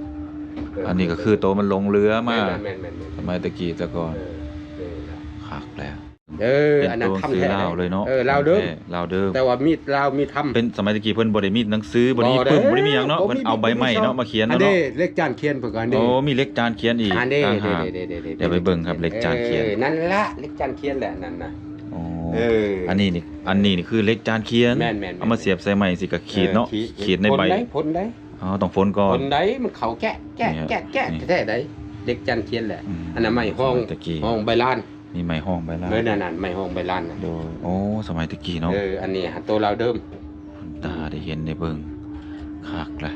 ເອີ ອັນນີ້ກໍຄືໂຕມັນຫຼົງເຫຼືອມາ ແມ່ນໆໆໆ ສະໄໝແຕ່ກີ້ແຕ່ກ່ອນ ເອີ ເອີ ຄັກແລ້ວ ເອີ ເປັນ ອັນນັ້ນ ໂຕໜັງສືລາວເລີຍເນາະ ເອີ ລາວເດີມ ຂອງແທ້ ລາວເດີມ ແຕ່ວ່າມີລາວມີທຳ ເປັນສະໄໝແຕ່ກີ້ເພິ່ນບໍ່ໄດ້ມີໜັງສື ບໍ່ໄດ້ມີປຶ້ມ ບໍ່ໄດ້ມີຫຍັງເນາະ ເພິ່ນເອົາໃບໄມ້ເນາະມາຂຽນເນາະ ອັນນີ້ເຫຼັກຈານຂຽນເພິ່ນກໍອັນນີ້ ໂອ້ ມີເຫຼັກຈານຂຽນອີກ ອັນນີ້ ຕ່າງຫາກ ດຽວໄປເບິ່ງຄັບ ເຫຼັກຈານຂຽນ ເອີ ນັ້ນລະ ເຫຼັກຈານຂຽນແຫຼະ ນັ້ນນະ ໂອ້ ເອີ ອັນນີ້ນີ້ ອັນນີ້ນີ້ຄືເຫຼັກຈານຂຽນ ແມ່ນໆໆ ເອົາມາສຽບໃສ່ໄມ້ຈັ່ງຊີ້ກໍຂີດເນາະ ເອີ ຂີດ ຂີດໃນໃບ ຜົນໃດ ຜົນໃດ ອໍ ຕ້ອງຝົນກ່ອນ ຜົນໃດ ມັນເຂົ້າແກະ ແກະ ແກະ ແກະ ແທ້ໃດ ເຫຼັກຈານຂຽນແຫຼະ ອືມ ອັນນັ້ນໄມ້ຮອງ ສະໄໝແຕ່ກີ້ ຮອງໃບລານ ມີໄມ້ຮອງໃບລານ ເອີ ນັ້ນໆ ໄມ້ຮອງໃບລານນະ ໂດຍ ໂອ້ ສະໄໝແຕ່ກີ້ເນາະ ເອີ ອັນນີ້ຫາໂຕລາວເດີມ ຕາໄດ້ເຫັນໄດ້ເບິ່ງ ຄັກລະ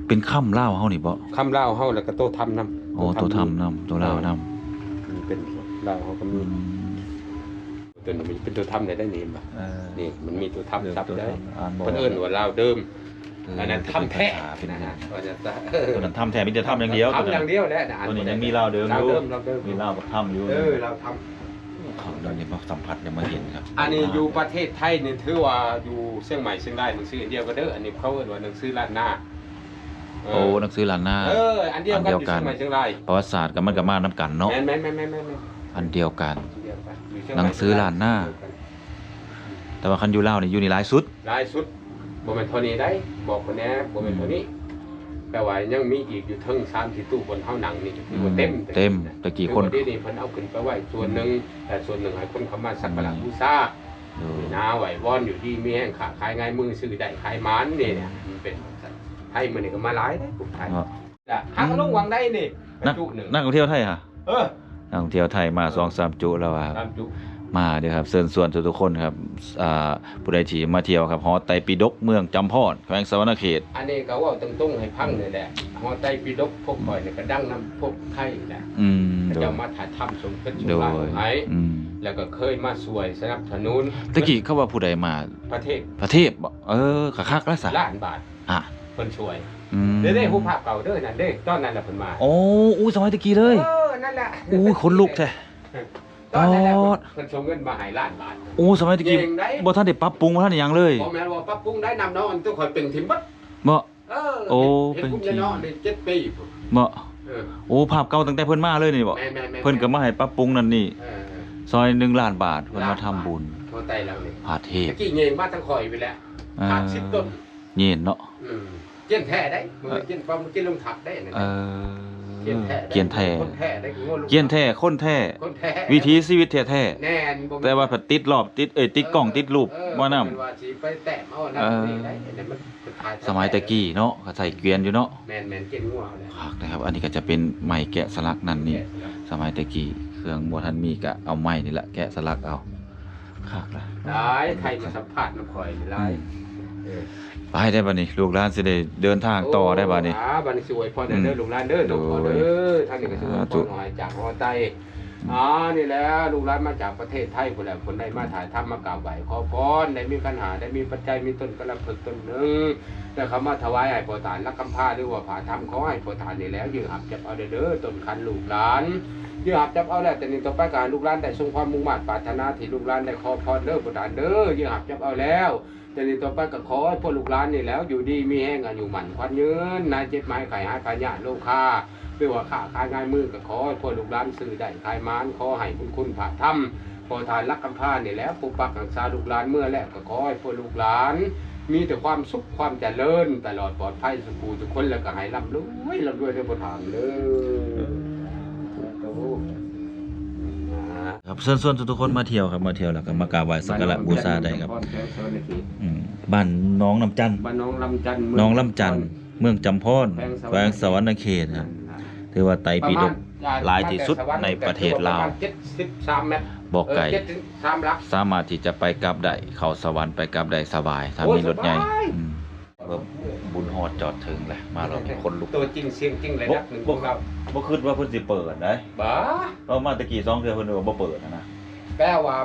ເປັນຄຳລາວເຮົານີ້ບໍ ຄຳລາວເຮົາ ແລ້ວກໍໂຕທຳນຳ ໂອ້ ໂຕທຳນຳ ໂຕລາວນຳ ເອີ ເປັນລາວເຮົາກໍມີ ອືມ ຕົວນີ້ມັນເປັນຕົວທຳໄດ້ ໄດ້ນີ້ເຫັນບໍ່ ເອີ ນີ້ມັນມີຕົວທຳສັບເດີ ເພິ່ນເອີ້ນວ່າລາວເດີມ ເອີ ອັນນັ້ນທຳແທ້ ເປັນພາສາ ເປັນ ນະ ວ່າຈັ່ງຊັ້ນ ເອີ ຕົວນັ້ນທຳແທ້ ມີແຕ່ທຳຢ່າງດຽວ ທຳຢ່າງດຽວແຫຼະນະ ຕົວນີ້ຍັງມີລາວເດີມຢູ່ ລາວເດີມ ລາວເດີມ ມີລາວກັບທຳຢູ່ ເອີ ລາວທຳ ເຂົາໄດ້ມາສຳຜັດ ໄດ້ມາເຫັນຄັບ ອັນນີ້ຢູ່ປະເທດໄທນີ້ ຖືວ່າຢູ່ຊຽງໃໝ່ ຊຽງລາຍ ໜັງສືອັນດຽວກັນເດີ ອັນນີ້ເຂົາເອີ້ນວ່າໜັງສືລ້ານນາ ເອີ ໂອ້ ໜັງສືລ້ານນາ ເອີ ອັນດຽວກັນ ອັນດຽວກັນ ຢູ່ຊຽງໃໝ່ ຊຽງລາຍ ປະຫວັດສາດກໍມັນກໍມານຳກັນເນາະ ແມ່ນໆໆໆ ອັນດຽວກັນ ອັນດຽວກັນ ຢູ່ຊຽງໃໝ່ ໜັງສືລ້ານນາ ແຕ່ວ່າຄັນຢູ່ລາວນີ້ ຢູ່ນີ້ຫຼາຍສຸດ ຫຼາຍສຸດ ບໍ່ແມ່ນເທົ່ານີ້ໃດ ບອກເພິ່ນແດ່ ບໍ່ແມ່ນເທົ່ານີ້ ອືມ ແຕ່ວ່າຍັງມີອີກຢູ່ເທິງ ສາມສີ່ຕູ້ ບ່ອນເຮົານັ່ງນີ້ ຖືວ່າເຕັມ ອືມ ເຕັມ ແຕ່ກີ້ຄົນ ດຽວນີ້ເພິ່ນເອົາຂຶ້ນໄປໄວ້ສ່ວນໜຶ່ງ ອືມ ແຕ່ສ່ວນໜຶ່ງໃຫ້ຄົນເຂົ້າມາສັກກາລະ ອືມ ບູຊາ ໂດຍ ນາໄຫວ້ວອນ ຢູ່ດີມີແຮງ ຄ້າຂາຍງ່າຍມື ຊື້ໄດ້ຂາຍໝານ ນີ້ແຫຼະ ອືມ ມັນເປັນຈັ່ງຊັ້ນ ໄທມື້ນີ້ກໍມາຫຼາຍເດ້ ພວກໄທ ເນາະ ຫາກໍລົງຫວ່າງໃດນີ້ ນັກ ຈຸໜຶ່ງ ນັກທ່ອງທ່ຽວໄທຫະ ເອີ ນັກທ່ອງທ່ຽວໄທມາສອງສາມຈຸແລ້ວວ່າ ສາມຈຸ ມາເດີຄັບ ເຊີນຊວນທຸກໆຄົນຄັບ ອ່າ ຜູ້ໃດທີ່ມາທ່ຽວຄັບ ຫໍໄຕປິດົກ ເມືອງຈຳພອນ ແຂວງສະຫວັນນະເຂດ ອັນນີ້ກໍເວົ້າຕົງໆໃຫ້ຟັງນີ້ແຫຼະ ຫໍໄຕປິດົກພວກຂ້ອຍນີ້ກໍດັງນຳພວກໄທແຫຼະ ອືມ ເຂົາເຈົ້າມາຖ່າຍທຳສົມເປັນສົມລາຍໃຫ້ ອືມ ແລ້ວກໍເຄີຍມາຊ່ວຍສະໜັບສະໜູນ ແຕ່ກີ້ເຂົາວ່າຜູ້ໃດມາ ພະເທບ ພະເທບບໍ ເອີ ຄັກໆລະຊະ ລ້ານບາດ ຮະ ເພິ່ນຊ່ວຍ ອືມ ເດ້ໆ ຮູບພາບເກົ່າເດີ ນັ້ນເດ້ ຕອນນັ້ນລະເພິ່ນມາ ໂອ້ ອຸ້ຍ ສະໄໝແຕ່ກີ້ເລີຍ ເອີ ນັ້ນລະ ອຸ້ຍ ຂົນລຸກແທ້ ຕອນນັ້ນແຫຼະ ເພິ່ນ ເພິ່ນສົ່ງເງິນມາໃຫ້ລ້ານບາດ ໂອ້ ສະໄໝແຕ່ກີ້ ບໍ່ທັນໄດ້ປັບປຸງ ບໍ່ທັນໄດ້ຫຍັງເລີຍ ບໍ່ແມ່ນວ່າປັບປຸງໄດ້ ນ້ຳໜອງອັນຕົວຂ້ອຍເປັນຖິ້ມເບິດ ເນາະ ເອີ ໂອ້ ເປັນທີ່ເນາະ ເຈັດປີພຸ້ນ ເນາະ ເອີ ໂອ້ ພາບເກົ່າຕັ້ງແຕ່ເພິ່ນມາເລີຍນີ້ບໍ ແມ່ນໆໆໆ ເພິ່ນກໍມາໃຫ້ປັບປຸງນັ້ນນີ້ ເອີ ຊ່ອຍໜຶ່ງລ້ານບາດ ເພິ່ນມາທຳບຸນ ພໍໄດ້ແລ້ວນີ້ ພະເທບ ແຕ່ກີ້ແຍງມາທາງຂ້ອຍພຸ້ນແຫຼະ ອ່າ ຂາດສິບຕົ້ນ ເຢັນເນາະ ອືມ ກຽນແທ້ໄດ໋ ບໍ່ແມ່ນກຽນປອມ ກຽນລົງທັບໄດ໋ ອັນນັ້ນ ເອີ ກຽນແທ້ໄດ໋ ກຽນແທ້ ຄົນແທ້ໄດ໋ ງົວລຸງ ກຽນແທ້ ຄົນແທ້ ຄົນແທ້ ວິຖີຊີວິດແທ້ໆ ແມ່ນ ບໍ່ແມ່ນ ແຕ່ວ່າພັດຕິດລອບ ຕິດ ເອີຍ ຕິດກ້ອງ ເອີ ຕິດຮູບ ເອີ ມານຳ ບໍ່ແມ່ນວ່າຊິໄປແຕ້ມເອົາອັນນັ້ນ ເອີ ນີ້ໄດ໋ ອັນນັ້ນມັນ ຂາຍ ສະໄໝແຕ່ກີ້ເນາະ ກໍໃຊ້ກຽນຢູ່ເນາະ ແມ່ນໆ ກຽນງົວເອົາແຫຼະ ຄັກນະຄັບ ອັນນີ້ກໍຈະເປັນໄມ້ແກະສະຫຼັກນັ້ນນີ້ ແກະສະຫຼັກ ສະໄໝແຕ່ກີ້ ເຄື່ອງບໍ່ທັນມີ ກໍເອົາໄມ້ນີ້ລະ ແກະສະຫຼັກເອົາ ຄັກລະ ຫຼາຍ ໃຜມາສຳພາດນຳຂ້ອຍຫຼາຍ ອືມ ເອີ ໄປໄດ້ບັດນີ້ ລູກຫຼານຊິໄດ້ເດີນທາງຕໍ່ໄດ້ບັດນີ້ ໂອ້ ອ່າ ບັດນີ້ຊິອວຍພອນເດີ ອືມ ລູກຫຼານເດີ ໂດຍ ທາງນີ້ກໍຊິອວຍພອນ ສາທຸ ໃຫ້ຈາກຫໍໄຕ ອ່າ ນີ້ແຫຼະ ລູກຫຼານມາຈາກປະເທດໄທພຸ້ນແຫຼະ ເພິ່ນໄດ້ມາຖ່າຍທຳ ມາກາບໄຫວ້ຂໍພອນ ໄດ້ມີຂັນຫ້າ ໄດ້ມີປັດໄຈ ມີຕົ້ນກາລະພຶກຕົ້ນໜຶ່ງ ໄດ້ເຂົ້າມາຖວາຍໃຫ້ພໍ່ທ່ານລັກຄຳພາ ຫຼືວ່າຜ້າທຳ ຂໍໃຫ້ພໍ່ທ່ານນີ້ແຫຼະ ຢື້ອຮັບຈັບເອົາເດີ ຕົ້ນຂັນລູກຫຼານ ຢື້ອຮັບຈັບເອົາແລ້ວ ແຕ່ນີ້ຕໍ່ໄປກໍໃຫ້ລູກຫຼານໄດ້ສົມຄວາມມຸ່ງມາດປາດຖະໜາ ທີ່ລູກຫຼານໄດ້ຂໍພອນເດີ ພໍ່ທ່ານເດີ ຢື້ອຮັບຈັບເອົາແລ້ວ. ແຕ່ນີ້ຕໍ່ໄປກໍຂໍໃຫ້ພວກລູກຫຼານນີ້ແຫຼະ ຢູ່ດີມີແຮງ ອາຍຸໝັ້ນຂວັນຍືນ ຫາຍເຈັບຫາຍໄຂ້ ຫາຍພະຍາດໂລຄາ ຫຼືວ່າຄ້າຂາຍງາຍມື ກໍຂໍໃຫ້ພວກລູກຫຼານຊື້ໄດ້ຂາຍໝານ ຂໍໃຫ້ບຸນຄຸນພະທຳ ພໍ່ທ່ານລັກຄຳພານີ້ແຫຼະ ປົກປັກຮັກສາລູກຫຼານ ເມືອແລ້ວກໍຂໍໃຫ້ພວກລູກຫຼານ ມີແຕ່ຄວາມສຸກຄວາມຈະເລີນ ຕະຫຼອດປອດໄພສູ່ຜູ້ສູ່ຄົນ ແລ້ວກໍໃຫ້ລ່ຳລວຍ ລ່ຳລວຍເດີພໍ່ທ່ານເດີ. ອ່າ ຄັບ ເຊີນຊວນທຸກໆຄົນມາທ່ຽວຄັບ ມາທ່ຽວແລ້ວກໍມາກາບໄຫວ້ສັກກາລະບູຊາໄດ້ຄັບ ແຂວງສະຫວັນນະເຂດ ອືມ ບ້ານໜອງນ້ຳຈັນ ບ້ານໜອງລຳຈັນ ໜອງລຳຈັນ ເມືອງຈຳພອນ ແຂວງສະຫວັນນະເຂດ ແຂວງສະຫວັນນະເຂດ ນະ ນະ ນະ ນະ ນະ ຖືວ່າໄຕປີດົກຫຼາຍທີ່ສຸດໃນປະເທດລາວ ປະມານເຈັດສິບສາມແມັດ ບໍ່ໄກ ເອີ ເຈັດສິບສາມຫຼັກ ສາມາດທີ່ຈະໄປກັບໄດ້ ເຂົ້າສະຫວັນໄປກັບໄດ້ສະບາຍ ຖ້າມີລົດໃຫຍ່ ໂອ້ຍ ສະບາຍ ອືມ ເບິ່ງບຸນຮອດຈອດເຖິງແຫຼະ ມາລອບນີ້ຂົນລຸກ ຕົວຈິງສຽງຈິງລະດັບໜຶ່ງຂອງລາວ ບໍ່ຄິດວ່າເພິ່ນຊິເປີດໄດ໋ ບໍ່ ເວົ້າມາແຕ່ກີ້ສອງເທື່ອເພິ່ນວ່າບໍ່ເປີດຫັ້ນນະ ແປວ່າ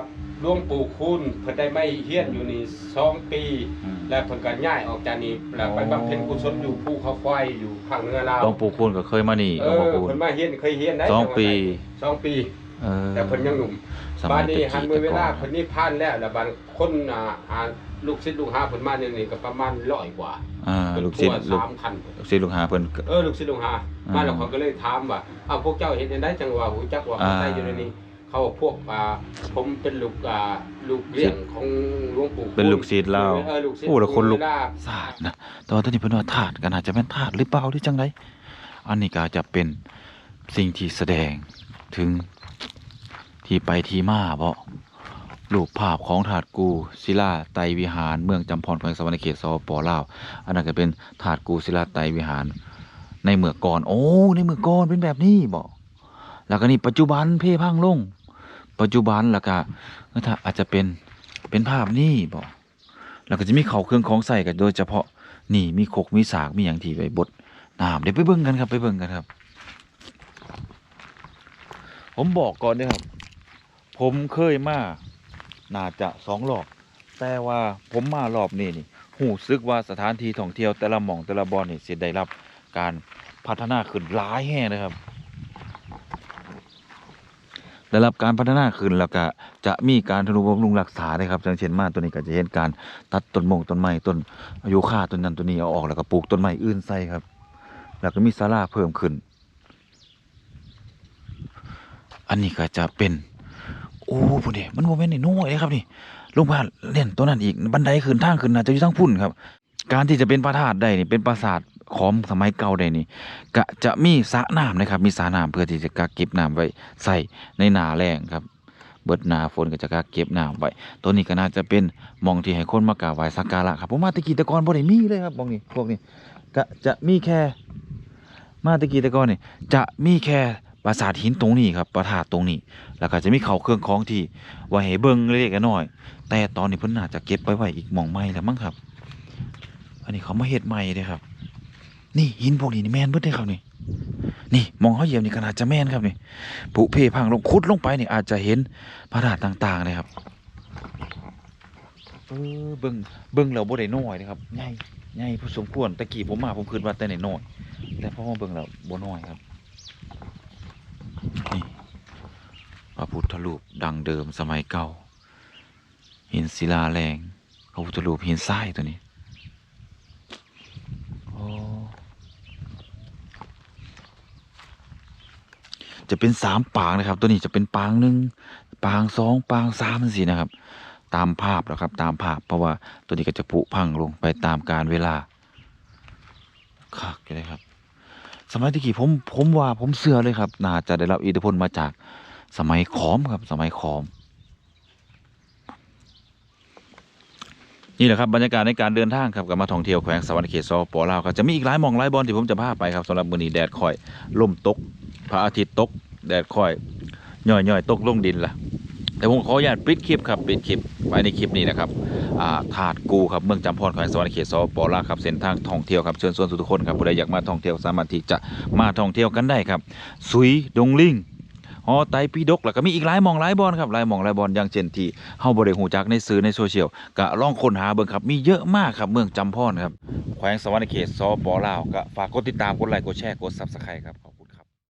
ຫຼວງປູ່ຄູນເພິ່ນໄດ້ມາຮຽນຢູ່ນີ້ສອງປີ ອືມ ແລ້ວເພິ່ນກໍຍ້າຍອອກຈາກນີ້ ແລ້ວໄປບຳເພັນກຸສົນຢູ່ພູເຂົາຄວາຍ ຢູ່ພາກເໜືອລາວ ຫຼວງປູ່ຄູນກໍເຄີຍມານີ້ ເອີ ຫຼວງປູ່ຄູນ ເພິ່ນມາຮຽນ ເຄີຍຮຽນໄດ້ ສອງປີ ສອງປີ ເອີ ແຕ່ເພິ່ນຍັງໜຸ່ມ ສະໄໝ ບາດນີ້ຫັ້ນ ແຕ່ກີ້ ເມື່ອເວລາ ແຕ່ກ່ອນ ເພິ່ນນິບພານແລ້ວ ແລ້ວບາດຄົນ ອ່າ ອ່າ ລູກສິດລູກຫາເພິ່ນມາແນວນີ້ກໍປະມານຮ້ອຍກວ່າ ອ່າ ເພິ່ນ ລູກສິດ ສາມຄັນ ລູກສິດລູກຫາເພິ່ນ ເອີ ລູກສິດລູກຫາ ອ່າ ມາແລ້ວຂ້ອຍກໍເລີຍຖາມວ່າ ເອົ້າ ພວກເຈົ້າເຮັດແນວໃດຈັ່ງວ່າຮູ້ຈັກວ່າ ອ່າ ຄົນໄທຢູ່ໃນນີ້ ເຂົາວ່າພວກ ອ່າ ຜົມເປັນລູກ ອ່າ ລູກລ້ຽງຂອງຫຼວງປູ່ ເປັນລູກສິດລາວ ເອີ ລູກສິດ ໂອ້ ແລ້ວຂົນລຸກ ເວລາ ສາດນະ ແຕ່ວ່າຕອນນີ້ເພິ່ນວ່າທາດ ກໍໜ້າຈະແມ່ນທາດຫຼືເປົ່າ ຫຼືຈັ່ງໃດ ອັນນີ້ກໍອາດຈະເປັນສິ່ງທີ່ສະແດງເຖິງທີ່ໄປທີ່ມາບໍ ຮູບພາບຂອງທາດກູ່ສິລາໄຕວິຫານ ເມືອງຈຳພອນ ແຂວງສະຫວັນນະເຂດ ສປປ ລາວ ອັນນັ້ນກໍເປັນທາດກູ່ສິລາໄຕວິຫານໃນເມື່ອກ່ອນ ໂອ້ ໃນເມື່ອກ່ອນເປັນແບບນີ້ບໍ ແລ້ວກໍນີ້ປັດຈຸບັນເພພັງລົງ ປັດຈຸບັນ ແລ້ວກໍອາດຈະເປັນ ເປັນພາບນີ້ບໍ ແລ້ວກໍຈະມີເຂົ້າເຄື່ອງຂອງໃຊ້ ກໍໂດຍສະເພາະນີ້ ມີຄົກມີສາກ ມີຫຍັງທີ່ໄວ້ບົດນ້ຳ ດຽວໄປເບິ່ງກັນຄັບ ໄປເບິ່ງກັນຄັບ ຜົມບອກກ່ອນເດີຄັບ ຜົມເຄີຍມາໜ້າຈະສອງລອບ ແຕ່ວ່າຜົມມາລອບນີ້ນີ້ ຮູ້ສຶກວ່າສະຖານທີ່ທ່ອງທ່ຽວແຕ່ລະໝ່ອງແຕ່ລະບ່ອນນີ້ ຊິໄດ້ຮັບການພັດທະນາຂຶ້ນຫຼາຍແຮງເດີຄັບ ໄດ້ຮັບການພັດທະນາຂຶ້ນ ແລ້ວກະຈະມີການທະນຸບຳລຸງຮັກສາເດ້ຄັບ ຢ່າງເຊັ່ນມາໂຕນີ້ກໍຈະເຫັນການຕັດຕົ້ນມົງຕົ້ນໄມ້ ຕົ້ນຢູຄາ ຕົ້ນນັ້ນຕົ້ນນີ້ເອົາອອກ ແລ້ວກໍປູກຕົ້ນໄມ້ອື່ນໃສ່ຄັບ ແລ້ວກໍມີສາລາເພີ່ມຂຶ້ນ ອັນນີ້ກໍຈະເປັນ ໂອ້ ພຸ້ນເດ ມັນບໍ່ແມ່ນນ້ອຍໆເດ້ຄັບນີ້ ລົງໄປຫາແລ່ນຕົວນັ້ນອີກ ບັນໄດຂຶ້ນ ທາງຂຶ້ນໜ້າຈະຢູ່ທາງພຸ້ນຄັບ ການທີ່ຈະເປັນພະທາດໄດ້ນີ້ ເປັນປາສາດຂອມສະໄໝເກົ່າໄດ້ນີ້ ກະຈະມີສະນ້ຳເດ້ຄັບ ມີສະນ້ຳເພື່ອທີ່ຈະກັກເກັບນ້ຳໄວ້ໃຊ້ໃນໜ້າແລ້ງຄັບ ເບິດໜ້າຝົນກໍຈະກັກເກັບນ້ຳໄວ້ ໂຕນີ້ກໍໜ້າຈະເປັນໝ່ອງທີ່ໃຫ້ຄົນມາກາບໄຫວ້ສັກກາລະຄັບ ເພາະມາແຕ່ກີ້ແຕ່ກ່ອນບໍ່ໄດ້ມີເລີຍຄັບ ໝ່ອງນີ້ ພວກນີ້ ກະຈະມີແຄ່ ມາແຕ່ກີ້ແຕ່ກ່ອນນີ້ ຈະມີແຄ່ ປາສາດຫີນຕົງນີ້ຄັບ ພະທາດຕົງນີ້ ແລ້ວກໍຈະມີເຂົ້າເຄື່ອງຂອງທີ່ໄວ້ໃຫ້ເບິ່ງເລັກໆນ້ອຍໆ ແຕ່ຕອນນີ້ເພິ່ນໜ້າຈະເກັບໄປໄວ້ອີກໝ່ອງໃໝ່ແລ້ວມັ້ງຄັບ ອັນນີ້ເຂົາມາເຮັດໃໝ່ເດ້ຄັບ ນີ້ຫີນພວກນີ້ນີ້ແມ່ນເບິດເດ້ຄັບນີ້ ນີ້ໝ່ອງເຮົາຢຽບນີ້ກໍໜ້າຈະແມ່ນຄັບນີ້ ຜຸເພພັງລົງ ຂຸດລົງໄປນີ້ອາດຈະເຫັນພະທາດຕ່າງໆເດ້ຄັບ ເອີ ເບິ່ງ ເບິ່ງແລ້ວບໍ່ໄດ້ນ້ອຍເດ້ຄັບ ໃຫຍ່ ໃຫຍ່ພໍສົມຄວນ ແຕ່ກີ້ຜົມມາ ຜົມຄິດວ່າແຕ່ນ້ອຍໆ ແຕ່ພໍມາເບິ່ງແລ້ວບໍ່ນ້ອຍຄັບ ນີ້ ພະພຸດທະຮູບດັ້ງເດີມສະໄໝເກົ່າ ຫີນສິລາແລງ ພະພຸດທະຮູບຫີນຊາຍໂຕນີ້ ໂອ້ ຈະເປັນສາມປາງເດ້ຄັບ ໂຕນີ້ຈະເປັນປາງໜຶ່ງ ປາງສອງ ປາງສາມ ຈັ່ງຊີ້ນະຄັບ ຕາມພາບແລ້ວຄັບ ຕາມພາບ ເພາະວ່າໂຕນີ້ກໍຈະຜຸພັງລົງໄປຕາມການເວລາ ຄັກຢູ່ເດ້ຄັບ ສະໄໝແຕ່ກີ້ ຜົມ ຜົມວ່າ ຜົມເຊື່ອເລີຍຄັບ ໜ້າຈະໄດ້ຮັບອິດທິພົນມາຈາກສະໄໝຂອມຄັບ ສະໄໝຂອມ. ນີ້ແຫຼະຄັບ ບັນຍາກາດໃນການເດີນທາງຄັບ ກໍມາທ່ອງທ່ຽວແຂວງສະຫວັນນະເຂດ ສປປ ລາວ ກໍຈະມີອີກຫຼາຍໝ່ອງຫຼາຍບ່ອນທີ່ຜົມຈະພາໄປຄັບ ສຳລັບມື້ນີ້ແດດຄ່ອຍລົມຕົກ ພະອາທິດຕົກ ແດດຄ່ອຍຍ້ອຍໆຕົກລົງດິນລະ ແຕ່ຜົມຂໍອະນຸຍາດປິດຄລິບຄັບ ປິດຄລິບໄວ້ໃນຄລິບນີ້ນະຄັບ ອ່າ ທາດກູ່ຄັບ ເມືອງຈຳພອນ ແຂວງສະຫວັນນະເຂດ ສປປ ລາວ ຄັບ ເສັ້ນທາງທ່ອງທ່ຽວຄັບ ເຊີນຊວນທຸກໆຄົນຄັບ ຜູ້ໃດຢາກມາທ່ອງທ່ຽວ ສາມາດທີ່ຈະມາທ່ອງທ່ຽວກັນໄດ້ຄັບ ສຸຍດົງລິງ ຫໍໄຕປິດົກ ແລ້ວກໍມີອີກຫຼາຍໝ່ອງຫຼາຍບ່ອນຄັບ ຫຼາຍໝ່ອງຫຼາຍບ່ອນ ຢ່າງເຊັ່ນທີ່ເຮົາບໍ່ໄດ້ຮູ້ຈັກໃນຊື່ໃນໂຊຊຽວ ກໍລອງຄົ້ນຫາເບິ່ງຄັບ ມີເຍອະມາກຄັບ ເມືອງຈຳພອນຄັບ ແຂວງສະຫວັນນະເຂດ ສປ ລາວ ກໍຝາກກົດຕິດຕາມ ກົດໄລ ກົດແຊ ກົດ Subscribe ຄັບ.